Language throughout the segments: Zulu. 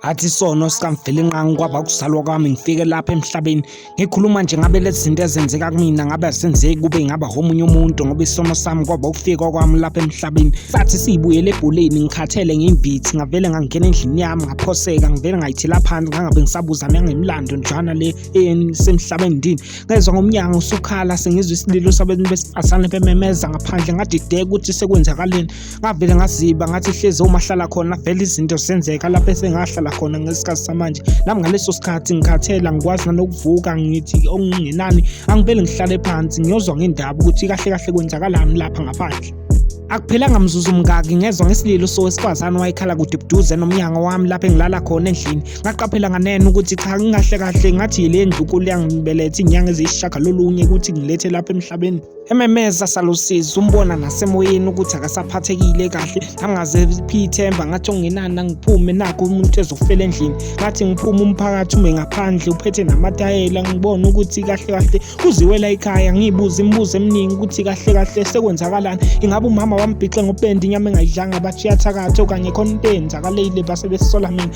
Athi isono sikaMvelinqangi kwaba ukuzalwa kwami ngifike lapha emhlabeni. Ngikhuluma nje ngabe lezi zinto ezenzeka kumina ngabe azenzeki kube ngaba omunye umuntu ngoba isono sami kwaba ukufika kwami lapha emhlabeni. Sathi siyibuyele ebholeni ngikhathele ngimbithi ngavele ngangena endlini yami ngaphoseka ngivele ngayithela phansi ngangabe ngisabuza nangemlando njana le esemhlabeni ndini. Ngezwa ngomnyango usukhala sengizwa isililo sabantu besifazane bememeza ngaphandle ngadideka ukuthi sekwenzakaleni. Ngavele ngaziba ngathi hlezi umahlala khona vele izinto zenzeka lapho esengahlala khona ngesikhathi samanje. Nami ngaleso sikhathi ngikhathela ngikwazi nanokuvuka ngithi okungenani angivele ngihlale phansi ngiyozwa ngendaba ukuthi kahle kahle kwenzakalani lapha ngaphandle. Akuphelanga mzuzu mngaki ngezwa ngesililo sowesifazane wayekhala kude buduze nomnyango wami lapho engilala khona endlini. Ngaqaphela nganeno ukuthi cha ngingahle kahle ngathi yile ndlu nkulu yangibeletha inyanga eziyisishagalolunye ukuthi ngilethe lapha emhlabeni. Ememeza salusizi umbona nasemoyeni ukuthi akasaphathekile kahle angaze phi ithemba ngathi okungenani angiphume nakho umuntu ezofela endlini ngathi ngiphume umphakathi ume ngaphandle uphethe namatayela ngibone ukuthi kahle kahle kuziwela ekhaya ngibuze imibuzo eminingi ukuthi kahle kahle sekwenzakalani ingabe umama wambhixe ngopendi inyama engayidlanga bathi uyathakatha okanye khona into eyenzakalile base besola mina.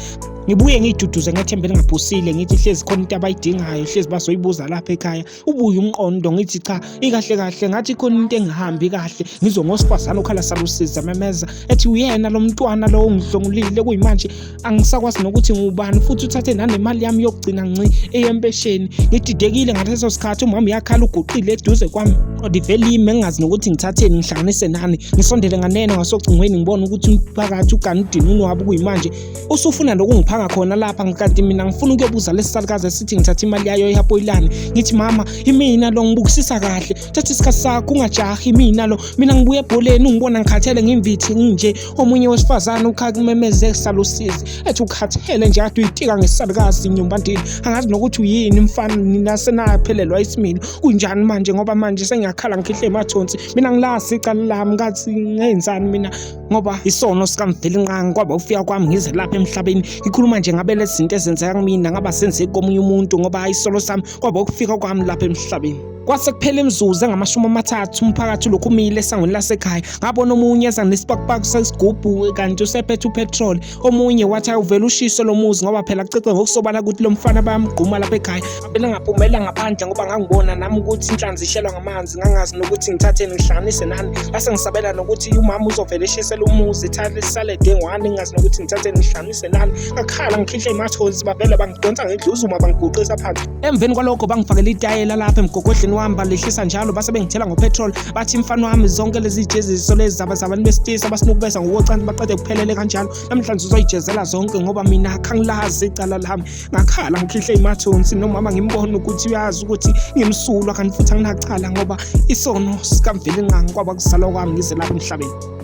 Ngibuye ngiyiduduze ngethemba elingaphusile ngithi hlezi khona into abayidingayo hlezi bazoyibuza lapha ekhaya ubuye umqondo ngithi cha ikahle kahle ngathi khona into engihambi kahle ngizwe ngosifazane okhala salusiza memeza ethi uyena lo mntwana lo ongidlongulile kuyimanje angisakwazi nokuthi ngubani futhi uthathe nanemali yami yokugcina nci eyempesheni ngididekile ngaleso sikhathi umama uyakhala uguqile eduze kwami kodwa ivele ime ngingazi nokuthi ngithatheni ngihlanganise nani ngisondele nganeno ngasocingweni ngibone ukuthi umphakathi ugane udinuni wabo kuyimanje usufuna nokungiphanga khona lapha kanti mina ngifuna ukuyobuza lesi salukazi esithi ngithatha imali yayo ehapoyilane ngithi mama imina lo ngibukisisa kahle thatha isikhathi sakho ungajahi imina lo mina ngibuye ebholeni ungibona ngikhathele ngimvithi nginje omunye wesifazane ukhakumemeze salusizi ethi ukhathele nje kade uyitika ngesalukazi nyumbandini angazi nokuthi uyini mfana nina senaphelelwa isimilo kunjani manje ngoba manje sengiyakhala ngikhihle emathonsi mina ngilazi icala lami ngathi ngenzani mina ngoba isono sikaMvelinqangi kwaba ufika kwami ngize lapha emhlabeni ngikhuluma nje ngabe lezi zinto ezenzeka kumina ngaba senzeki komunye umuntu ngoba isolo sami kwaba ukufika kwami lapha emhlabeni. Kwase kuphela imizuzu engamashumi 30 umphakathi ulokhu umile esangweni lasekhaya ngabona omunye eza nesipakupaki sesigubhu kanti usephethe upetrol omunye wathi awuvele ushise lo muzi ngoba phela kucace ngokusobala ukuthi lo mfana bayamgquma lapha ekhaya ngavele ngaphumela ngaphandle ngoba ngangibona nami ukuthi inhlanzi ishelwa ngamanzi ngangazi nokuthi ngithatheni ngihlanganise nani ngase ngisabela nokuthi umama uzovele eshisele umuzi thathe isale dengwane ngingazi nokuthi ngithatheni ngihlanganise nani ngakhala ngikhihle imathonsi bavele bangidonsa ngedluzuma bangiguqisa phansi emveni kwalokho bangifakela itayela lapha emgogodleni wami balehlisa njalo base bengithela ngopetrol bathi mfana wami zonke lezi jeziso lezi zabantu besilisa basinukubeza ngokocansi baqede kuphelele kanjalo namhlanje uzoyijezela zonke ngoba mina khangilazi icala lami ngakhala ngikhihle imathonsi nomama ngimbona ukuthi uyazi ukuthi ngimsulwa kanti futhi anginacala ngoba isono sikaMvelinqangi kwaba kuzalwa kwami ngize lapha emhlabeni.